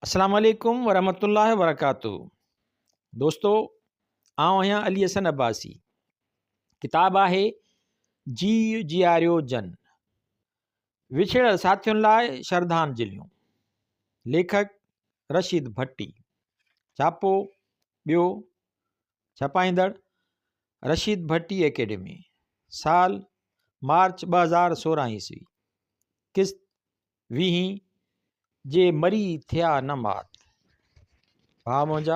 السلام عليڪم ورحمة الله وبرڪاته دوستو آئون آهيان علي حسن عباسي ڪتاب آهي جيء جياريو جن وڇڙيل ساٿين لاء شرڌانجليون ليکڪ رشيد ڀٽي ڇاپو ٻيو ڇپائيندڙ رشيد ڀٽي اڪيڊمي سال مارچ 2016 عيسوي قسط ويهين، جي مري ٿيا نه مات. ڀاء منهنجا!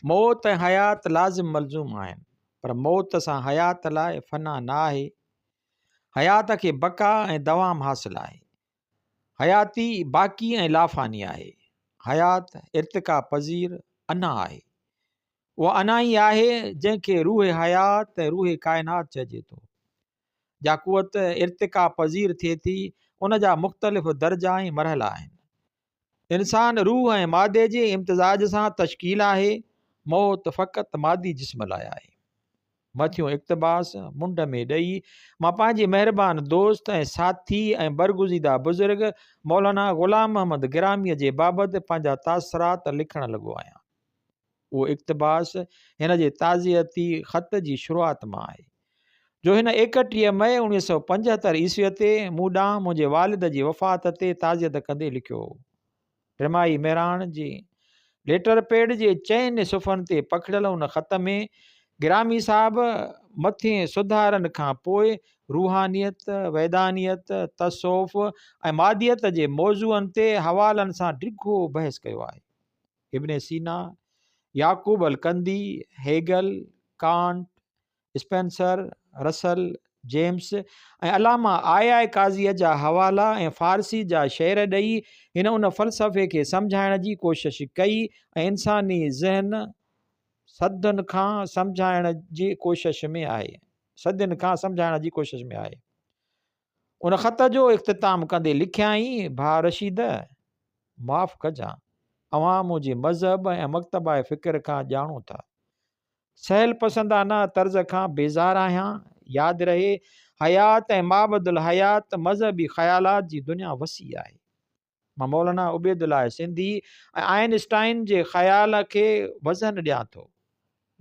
موت ۽ حيات لازم ملزوم آهن، پر موت سان حيات لاء فنا نه آهي. حيات کي بقا ۽ دوام حاصل آهي. حياتي باقي ۽ لافاني آهي. حيات ارتقا پذير انا آهي. اها انا ئي آهي، جنهن کي روح حيات ۽ روح ڪائنات چئجي ٿو. جا قوت ارتقا پذير ٿئي ٿي، ان جا مختلف درجا ۽ مرحلا آهن. انسان روح ۽ مادي جي امتزاج سان تشڪيل آهي، موت فقط مادي جسم لاء آهي. مٿيون اقتباس منڍ ۾ ڏئي مان پنهنجي مهربان دوست ۽ ساٿي ۽ برگزيده بزرگ مولانا غلام محمد گراميء جي بابت پنهنجا تاثرات لکڻ لڳو آهيان. اهو اقتباس هن جي تعزيتي خط جي شروعات مان آهي، جو هن 31 مئي 1975 عيسويء تي مون ڏانهن منهنجي والد جي وفات تي تعزيت ڪندي لکيو هو. ٽماهي مهراڻ جي ليٽر پيڊ جي چئن صفحن تي پکڙيل ان خط ۾ گرامي صاحب مٿين سڌارن کان پوء روحانيت، ويدانيت، تصوف ۽ ماديت جي موضوعن تي حوالن سان ڊگهو بحث ڪيو آهي. Ibn Sina, Yaqub Al Kindi, Hegel, Kant, Spencer, Russell, James ۽ علامه آء آء قاضيء جا حوالا ۽ فارسي جا شعر ڏئي هن ان فلسفي کي سمجهائڻ جي ڪوشش ڪئي ۽ انساني ذهن صدين کان سمجهائڻ جي ڪوشش ۾ آهي. صدين کان سمجهائڻ جي ڪوشش ۾ آهي. ان خط جو اختتام ڪندي لکيائين، ڀاء رشيد! معاف ڪجان، اوهان منهنجي مذهب ۽ مڪتبه فڪر کان ڄاڻو ٿا. سهل پسندانه طرز کان بيزار آهيان. ياد رهي، حيات ۽ مابعد الحيات مذهبي خيالات جي دنيا وسيع آهي. مان مولانا عبيدالله سنڌي ۽ آئن اسٽائن جي خيال کي وزن ڏيان ٿو،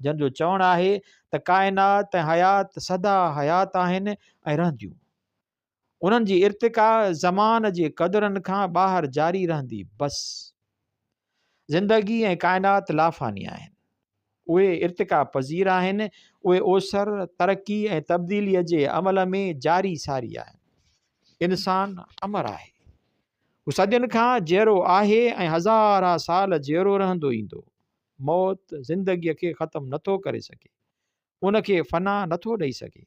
جن جو چوڻ آهي ته ڪائنات ۽ حيات سدا حيات آهن ۽ رهنديون. انهن جي ارتقا زمان جي قدرن کان ٻاهر جاري رهندي. بس. زندگي ۽ ڪائنات لافاني آهن. اهي ارتقا پذير آهن. اهي اوسر، ترقي ۽ تبديليء جي عمل ۾ جاري ساري آهن. انسان امر آهي. هو صدين کان جيئرو آهي ۽ هزارها سال جيئرو رهندو ايندو. موت زندگيء کي ختم نٿو ڪري سگهي. ان کي فنا نٿو ڏئي سگهي.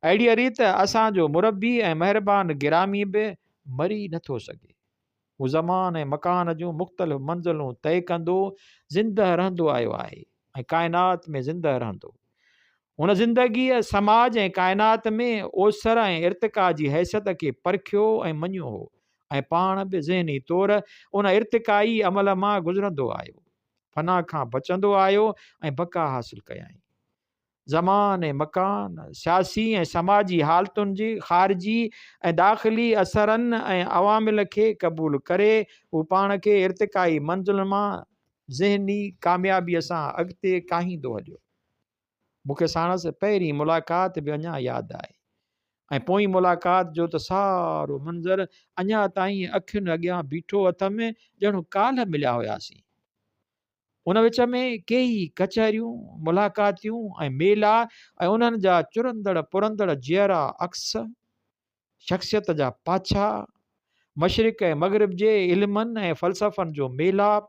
اهڙيء ريت اسان جو مربي ۽ مهربان گرامي به مري نٿو سگهي. هو زمان ۽ مڪان جون مختلف منزلون طئي ڪندو زندهه رهندو آيو آهي ۽ ڪائنات ۾ زندهه رهندو. هن زندگيء، سماج ۽ ڪائنات ۾ اوسر ۽ ارتقا جي حيثيت کي پرکيو ۽ مڃيو هو ۽ پاڻ به ذهني طور ان ارتقائي عمل مان گذرندو آيو. فنا کان بچندو آيو ۽ بقا حاصل ڪيائين. زمان ۽ مڪان، سياسي ۽ سماجي حالتن جي خارجي ۽ داخلي اثرن ۽ عوامل کي قبول ڪري، هو پاڻ کي ارتقائي منزلن مان ذهني ڪاميابيء سان اڳتي ڪاهيندو هليو. مون کي ساڻس پهرين ملاقات به اڃا ياد آهي ۽ پوئين ملاقات جو ته سارو منظر اڃا تائين اکين اڳيان بيٺو اٿم ڄڻ ڪالهه مليا هياسين. ان وچ ۾ ڪيئي ڪچهريون، ملاقاتيون ۽ ميلا ۽ انهن جا چرندڙ پرندڙ جيئرا عڪس، شخصيت جا پاڇا، مشرق ۽ مغرب جي علمن ۽ فلسفن جو ميلاپ،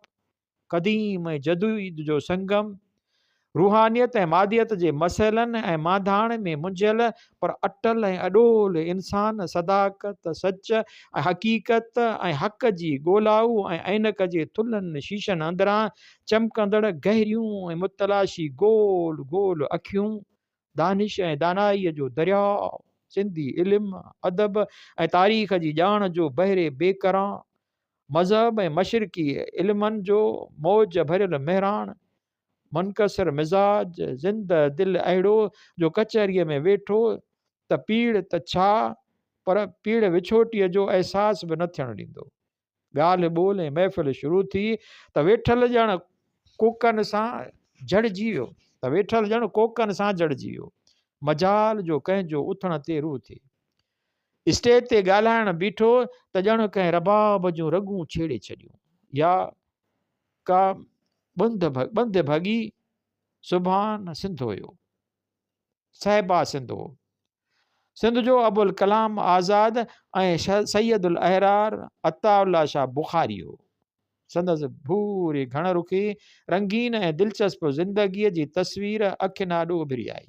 قديم ۽ جديد جو سنگم، روحانيت ۽ ماديت جي مسئلن ۽ مانڌاڻ ۾ منجهيل پر اٽل ۽ اڏول انسان صداقت، سچ ۽ حقيقت ۽ حق جي ڳولائو ۽ عينڪ جي ٿلهن شيشن اندران چمڪندڙ گهريون ۽ متلاشي گول گول اکيون، دانش ۽ دانائيء جو درياء، سنڌي علم، ادب ۽ تاريخ جي ڄاڻ جو بحر بيڪران، مذهب ۽ مشرقي علمن جو موج ڀريل مهراڻ، منڪسر مزاج، زنده دل اهڙو جو ڪچهريء ۾ ويٺو ته پيڙ ته ڇا پر پيڙ وڇوٽيء جو احساس به نه ٿيڻ ڏيندو. ڳالهه ٻولهه ۽ محفل شروع ٿي ته ويٺل ڄڻ ڪوڪن سان جڙجي ويو ته ويٺل ڄڻ ڪوڪن سان جڙجي ويو. مجال جو ڪنهن جو اٿڻ تي روح ٿئي. اسٽيج تي ڳالهائڻ بيٺو ته ڄڻ ڪنهن رباب جون رڳون ڇيڙي ڇڏيون يا ڪا ٻنڌ ڀڳي. سبحان سنڌ هيو. صاحبه سنڌ هو. سنڌ جو ابوالڪلام آزاد ۽ سيد الاحرار عطاء الله شاهه بخاري هو. سندس ڀوري گهڻ رخي، رنگين ۽ دلچسپ زندگيء جي تصوير اکين آڏو اڀري آئي.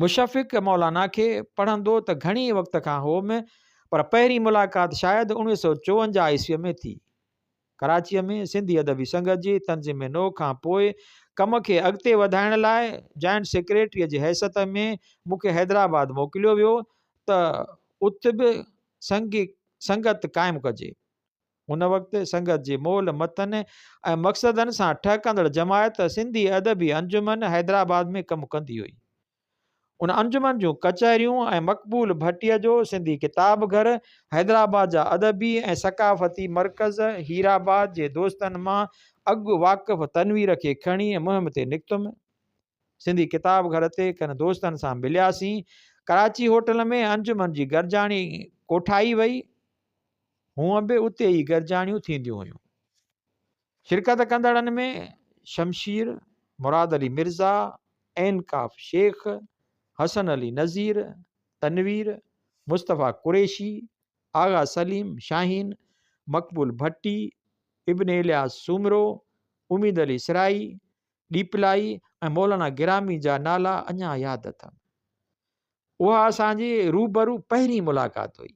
مشفق مولانا کي پڙهندو ته گهڻي وقت کان هوم، پر پهرين ملاقات شايد 1954 عيسويء ۾ ٿي. ڪراچيء ۾ سنڌي ادبي سنگت جي تنظيم نو کان پوء ڪم کي اڳتي وڌائڻ لاء جوائنٽ سيڪريٽريء جي حيثيت ۾ مون کي حيدرآباد موڪليو ويو ته ات به سنگت قائم ڪجي. ان وقت سنگت جي مول متن ۽ مقصدن سان ٺهڪندڙ جماعت سنڌي ادبي انجمن حيدرآباد ۾ ڪم ڪندي هئي. ان انجمن جون ڪچهريون ۽ مقبول ڀٽيء جو سنڌي ڪتاب گهر، حيدرآباد جا ادبي ۽ ثقافتي مرڪز، هيرآباد جي دوستن مان اڳ واقف تنوير کي کڻي مهم تي نڪتم. سنڌي ڪتاب گهر تي ڪن دوستن سان ملياسين. ڪراچي هوٽل ۾ انجمن جي گڏجاڻي ڪوٺائي وئي. هونء به اتي ئي گڏجاڻيون ٿينديون هيون. شرڪت ڪندڙن ۾ شمشير، مراد علي مرزا، عين ڪاف شيخ، حسن علي نذير، تنوير، مصطفيٰ قريشي، آغا سليم شاهين، مقبول ڀٽي، ابن الياس سومرو، اميد علي سرائي، ڏيپلائي ۽ مولانا گرامي جا نالا اڃا ياد اٿم. اها اسان جي روبرو پهرين ملاقات هئي.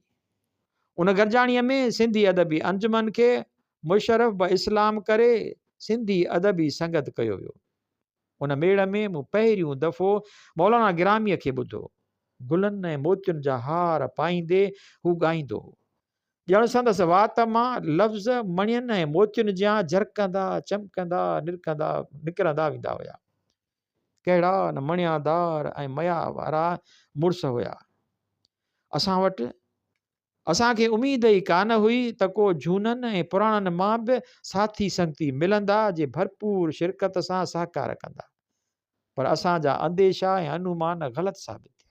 ان گڏجاڻيء ۾ سنڌي ادبي انجمن کي مشرف باسلام ڪري سنڌي ادبي سنگت ڪيو ويو. ان ميڙ ۾ مون پهريون دفعو مولانا گراميء کي ٻڌو. گلن ۽ موتين جا هار پائيندي هو ڳائيندو هو. ڄڻ سندس وات مان لفظ مڻين ۽ موتين جيان جرڪندا، چمڪندا، نرڪندا، نڪرندا ويندا هيا. ڪهڙا نه مڻيادار ۽ ميا وارا مڙس هيا. اسان وٽ اسان کي اميد ئي ڪانه هئي ته ڪو جهونن ۽ پراڻن مان به ساٿي سنگتي ملندا جي ڀرپور شرڪت سان سهڪار ڪندا. پر اسان جا انديشا ۽ انومان غلط ثابت ٿيا.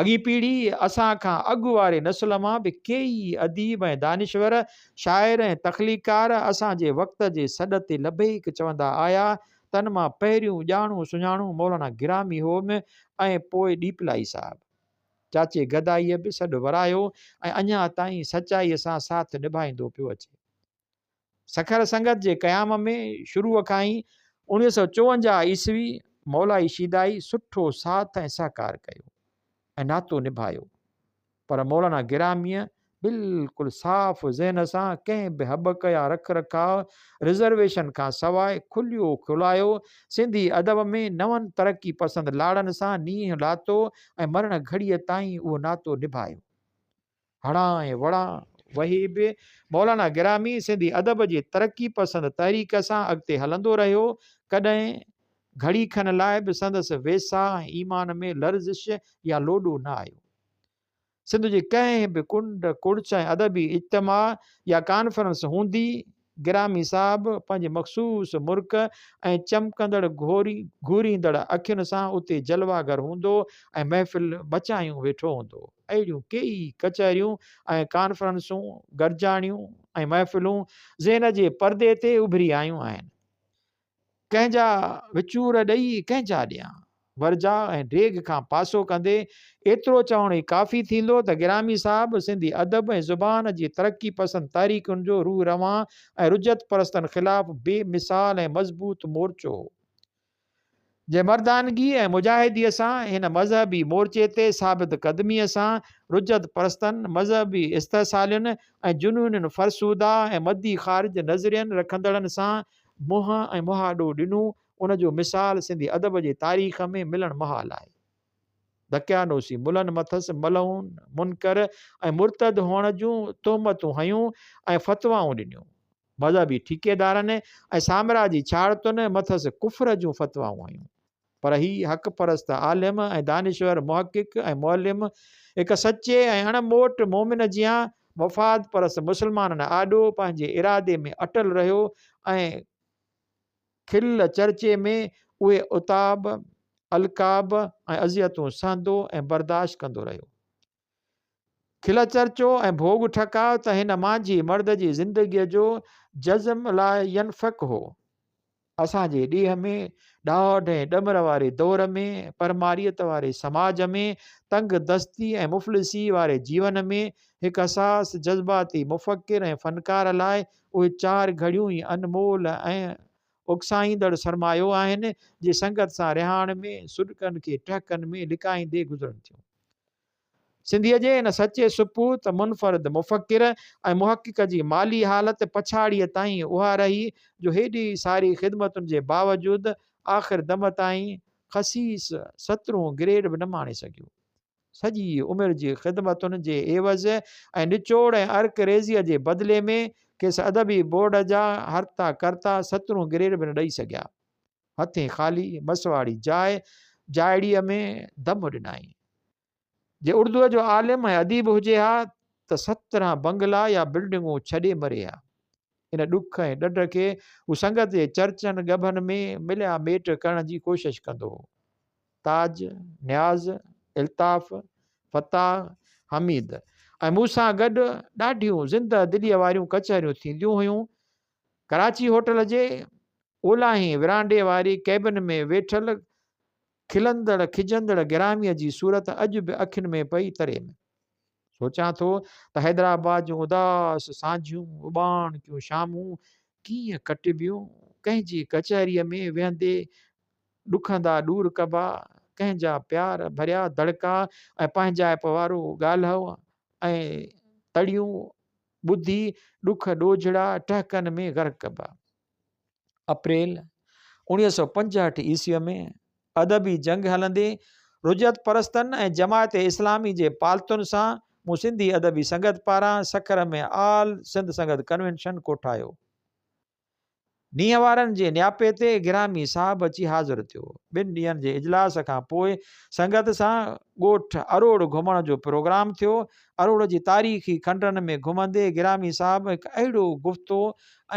اڳين پيڙهي اسان کان اڳ واري نسل مان به ڪيئي اديب ۽ دانشور، شاعر ۽ تخليقڪار اسان جي وقت جي سڏ تي لبيڪ چوندا آيا، تن مان پهريون ڄاڻو سڃاڻو مولانا گرامي هو م ۽ پوء ڏيپلائي صاحب. چاچي گدائيء به سڏ ورايو ۽ اڃا تائين سچائيء سان ساٿ نڀائيندو پيو اچي. سکر سنگت جي قيام ۾ شروع کان ئي 1954 عيسوي مولائي شيدائي سٺو ساٿ ۽ سهڪار ڪيو ۽ ناتو نڀايو پر مولانا گراميء بلڪل صاف ذهن سان ڪنهن به هٻڪ يا رک رکاء رزرويشن کان سواء کليو کلايو سنڌي ادب ۾ نون ترقي پسند لاڙن سان نينهن لاتو ۽ مرڻ گهڙيء تائين اهو ناتو نڀايو. هڙان ۽ وڙان وهي به مولانا گرامي سنڌي ادب جي ترقي پسند تحريڪ سان اڳتي هلندو رهيو. ڪڏهن گهڙي کن لاء به سندس ويساهه ۽ ايمان ۾ لرزش يا لوڏو نه آيو. سنڌ جي ڪنهن به ڪنڊ ڪڙڇ ۽ ادبي اجتماع يا ڪانفرنس هوندي، گرامي صاحب پنهنجي مخصوص مرڪ ۽ چمڪندڙ گهوريندڙ اکين سان اتي جلوه گر هوندو ۽ محفل مچايون ويٺو هوندو. اهڙيون ڪيئي ڪچهريون ۽ ڪانفرنسون، گڏجاڻيون ۽ محفلون ذهن جي پردي تي اڀري آيون آهن. ڪنهن جا وچور ڏئي ڪنهن جا ڏيان؟ ورجاء ۽ ڊيگهه کان پاسو ڪندي ايترو چوڻ ئي ڪافي ٿيندو ته گرامي صاحب سنڌي ادب ۽ زبان جي ترقي پسند تحريڪن جو روح روان ۽ رجعت پرستن خلاف بي مثال ۽ مضبوط مورچو هو. جنهن مردانگي ۽ مجاهديء سان هن مذهبي مورچي تي ثابت قدميء سان رجعت پرستن، مذهبي استحصالين ۽ جنونين فرسوده ۽ مدي خارج نظرين رکندڙن سان منهن ۽ مهاڏو ڏنو، ان جو مثال سنڌي ادب جي تاريخ ۾ ملڻ محال آهي. دقيانوسي ملن مٿس ملعون، منڪر ۽ مرتد هئڻ جون تهمتون هنيون ۽ فتوائون ڏنيون. مذهبي ٺيڪيدارن ۽ سامراجي ڇاڙتن مٿس ڪفر جون فتوائون هنيون. پر هي حق پرست عالم ۽ دانشور، محقق ۽ معلم هڪ سچي ۽ اڻ موٽ مومن جيان مفاد پرست مسلمانن آڏو پنهنجي ارادي ۾ اٽل رهيو ۽ کل چرچي ۾ اهي عتاب، القاب ۽ اذيتون سهندو ۽ برداشت ڪندو رهيو. کل چرچو ۽ ڀوڳ ٺڪاء ته هن مانجهي مرد جي زندگيء جو جزم لا ينفڪ هو. اسان جي ڏيهه ۾ ڏاڍ ۽ ڏمر واري دور ۾، پرماريت واري سماج ۾، تنگ دستي ۽ مفلسي واري جيون ۾، هڪ حساس جذباتي مفڪر ۽ فنڪار لاء اهي چار گهڙيون ئي انمول ۽ اڪسائيندڙ سرمايو آهن، جي سنگت سان رهاڻ ۾، سڏڪن کي ٽهڪن ۾ لڪائيندي گذرن ٿيون. سنڌيء جي ان سچي سپوت، منفرد مفڪر ۽ محقق جي مالي حالت پڇاڙيء تائين اها رهي جو هيڏي ساري خدمتن جي باوجود آخر دم تائين خسيس سترهون گريڊ به نه ماڻي سگهيو. سڄي عمر جي خدمتن جي عيوض ۽ نچوڙ ۽ عرق ريزيء جي بدلي ۾ کيس ادبي بورڊ جا هرتا ڪرتا سترهون گريڊ به نه ڏئي سگهيا. هٿين خالي مسواڙي جاء جائڙيء ۾ دم ڏنائين. جي اردوء جو عالم ۽ اديب هجي ها ته 17 بنگلا يا بلڊنگون ڇڏي مري ها. ان ڏک ۽ ڏڍ کي هو سنگت جي چرچن ڳڀن ۾ مليا ميٽ ڪرڻ جي ڪوشش ڪندو هو. تاج، نياز، الطاف، فتاح، حميد ۽ مون سان گڏ ڏاڍيون زنده دليء واريون ڪچهريون ٿينديون هيون. ڪراچي هوٽل جي اولاهين ورانڊي واري ڪئبن ۾ ويٺل کلندڙ کجندڙ گراميء جي صورت اڄ به اکين ۾ پئي تريم. سوچان ٿو ته حيدرآباد جون اداس سانجهيون، اٻاڻڪيون شامون ڪيئن ڪٽبيون، ڪنهن جي ڪچهريء ۾ ويهندي ڏکندا ڏور ڪبا، ڪنهن جا پيار ڀريا دڙڪا ۽ پنهنجائپ وارو ڳالهئو ۽ تڙيون ٻڌي ڏک ڏوجهڙا ٽهڪن ۾ غرق ڪبا. اپريل 1965 عيسويء ۾ ادبي جنگ هلندي رجعت پرستن ۽ جماعت اسلامي جي پالتن سان مون سنڌي ادبي سنگت پاران سکر ۾ آل سنڌ سنگت ڪنوينشن ڪوٺايو. نينهن وارن جي نياپي تي گرامي صاحب اچي حاضر ٿيو. ٻن ڏينهن جي اجلاس کان پوء سنگت سان ڳوٺ اروڙ گهمڻ جو پروگرام ٿيو. اروڙ جي تاريخي کنڊرن ۾ گهمندي گرامي صاحب هڪ اهڙو گفتو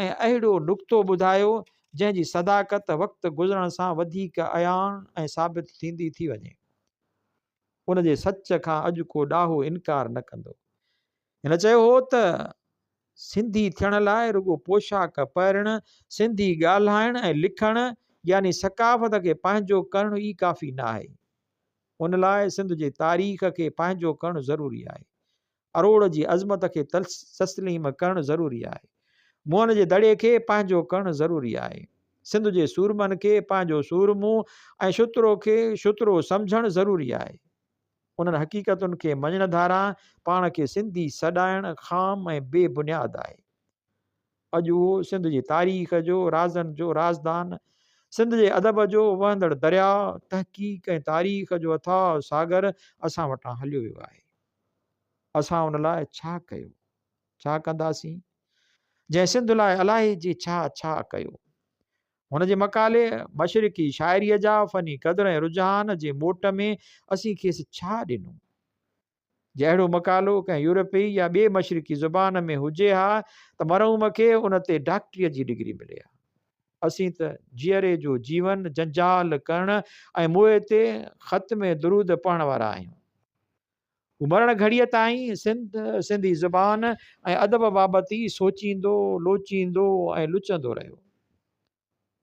۽ اهڙو نقطو ٻڌايو، جنهن جي صداقت وقت گذرڻ سان وڌيڪ عيان ۽ ثابت ٿيندي ٿي وڃي. ان جي سچ کان اڄ ڪو ڏاهو انڪار نه ڪندو. هن چيو هو ته سنڌي ٿيڻ لاء رڳو پوشاڪ پهرڻ، سنڌي ڳالهائڻ ۽ لکڻ يعني ثقافت کي پنهنجو ڪرڻ ئي ڪافي نه آهي. ان لاء سنڌ جي تاريخ کي پنهنجو ڪرڻ ضروري آهي. اروڙ جي عظمت کي تسليم ڪرڻ ضروري آهي. موهن جي دڙي کي پنهنجو ڪرڻ ضروري آهي. سنڌ جي سورمن کي پنهنجو سورمو ۽ شترو کي شترو سمجهڻ ضروري آهي. انهن حقيقتن کي مڃڻ ڌاران پاڻ کي سنڌي سڏائڻ خام ۽ بي بنياد آهي. اڄ اهو سنڌ جي تاريخ جو رازن جو رازدان، سنڌ جي ادب جو وهندڙ درياء، تحقيق ۽ تاريخ جو اٿاهه ساگر اسان وٽان هليو ويو آهي. اسان ان لاء ڇا ڪيو؟ ڇا ڪنداسين؟ جنهن سنڌ لاء الائي جي ڇا ڇا ڪيو؟ هن جي مقالي مشرقي شاعريء جا فني قدر ۽ رجحان جي موٽ ۾ اسين کيس ڇا ڏنو؟ جي اهڙو مقالو ڪنهن يورپي يا ٻي مشرقي زبان ۾ هجي ها ته مرحوم کي ان تي ڊاڪٽريء جي ڊگري ملي ها. اسين ته جيئري جو جيون جنجال ڪرڻ ۽ موئي تي ختم درود پڙهڻ وارا آهيون. هو مرڻ گهڙيء تائين سنڌ، سنڌي زبان ۽ ادب بابت ئي سوچيندو، لوچيندو ۽ لچندو رهيو.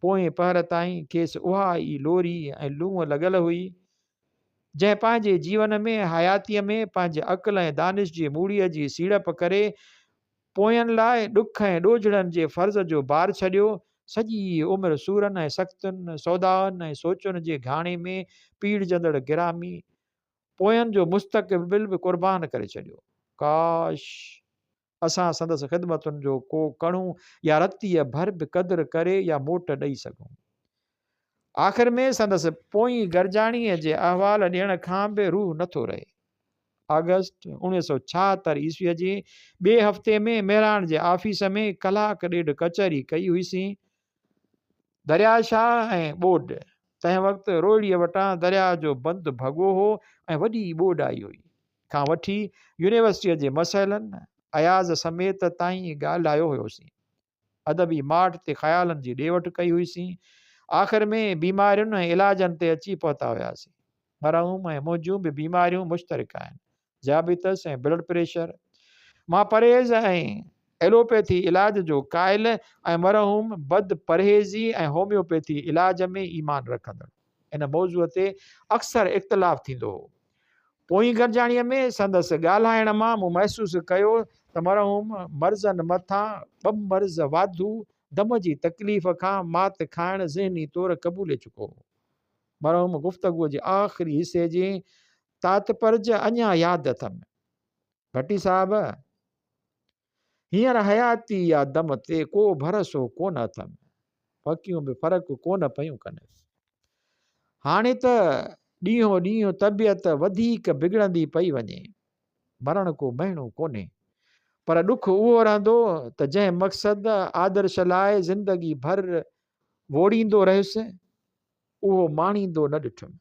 پوئين پهر تائين کيس اها ئي لوري ۽ لونء لڳل هئي، جنهن پنهنجي جيون ۾ حياتيء ۾ پنهنجي عقل ۽ دانش جي موڙيء جي سيڙپ ڪري پوين لاء ڏک ۽ ڏوجهڙن جي فرض جو بار ڇڏيو. سڄي عمر سورن ۽ سختين، سودائن ۽ سوچن جي گهاڻي ۾ پيڙجندڙ گرامي پوين جو مستقبل به قربان ڪري ڇڏيو. ڪاش! اسان سندس خدمتن جو ڪو ڪڻو يا رتيء ڀر به قدر ڪري يا موٽ ڏئي سگهون. آخر ۾ سندس پوئين گرجاڻيء جي احوال ڏيڻ کان به روح نٿو رهي. آگسٽ، 1976 عيسويء جي ٻئي هفتي ۾ مهراڻ جي آفيس ۾ ڪلاڪ ڏيڍ ڪچهري ڪئي هئيسين. درياء شاهه ۽ ٻوڏ، تنهن وقت روهڙيء وٽان درياء جو بند ڀڳو هو ۽ وڏي ٻوڏ آئي هئي. کان وٺي يونيورسٽيء جي مسئلن، اياز سميت تائين ڳالهايو هيوسين. ادبي ماٺ تي خيالن جي ڏي وٺ ڪئي هئيسين. آخر ۾ بيمارين ۽ علاجن تي اچي پهتا هياسين. مرحوم ۽ منهنجون به بيماريون مشترڪ آهن. ذيابيطس ۽ بلڊ پريشر. مان پرهيز ۽ ايلوپيٿي علاج جو قائل ۽ مرحوم بد پرهيزي ۽ هوميوپيٿي علاج ۾ ايمان رکندڙ. ان موضوع تي اڪثر اختلاف ٿيندو هو. پوئين گڏجاڻيء ۾ سندس ڳالهائڻ مان مون محسوس ڪيو ته مرحوم مرضن مٿان ٻه مرض واڌو دم جي تڪليف کان مات کائڻ ذهني طور قبولي چڪو هو. مرحوم گفتگوء جي آخري حصي جي تاتپرج اڃا ياد اٿم. ڀٽي صاحب! هينئر حياتي يا دم تي ڪو ڀروسو ڪونه اٿم. ڦڪيون به فرق ڪونه پيون ڪنس. هاڻي ته ڏينهون ڏينهن طبيعت وڌيڪ بگڙندي پئي وڃي. مرڻ ڪو مهڻو ڪونهي. پر ڏک اهو رهندو ته جنهن مقصد، آدرش لاء زندگي ڀر ووڙيندو رهيس، اهو ماڻيندو نه ڏٺم.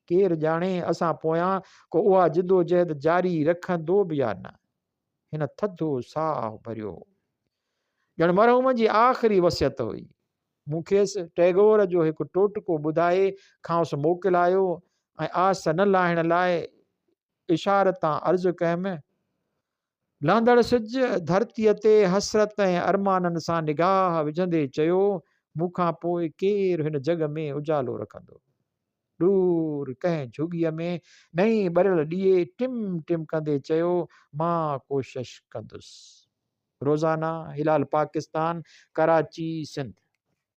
ڪير ڄاڻي اسان پويان ڪو اها جدوجهد جاري رکندو به يا نه. هن ٿڌو ساهه ڀريو. ڄڻ مرحوم جي آخري وصيت هئي. مون کيس ٽئگور جو هڪ ٽوٽڪو ٻڌائي کانئس موڪلايو ۽ آس نه لاهڻ لاء اشارتان عرض ڪيم، لهندڙ سج ڌرتيء تي حسرت ۽ ارمانن سان نگاهه وجهندي چيو، مون کان پوء ڪير هن جڳ ۾ اجالو رکندو؟ ڏور ڪنهن جهڳيء ۾ نئين ٻريل ڏيئي ٽم ٽم ڪندي چيو، مان ڪوشش ڪندس. روزانه، هلال پاڪستان، ڪراچي، سنڌ.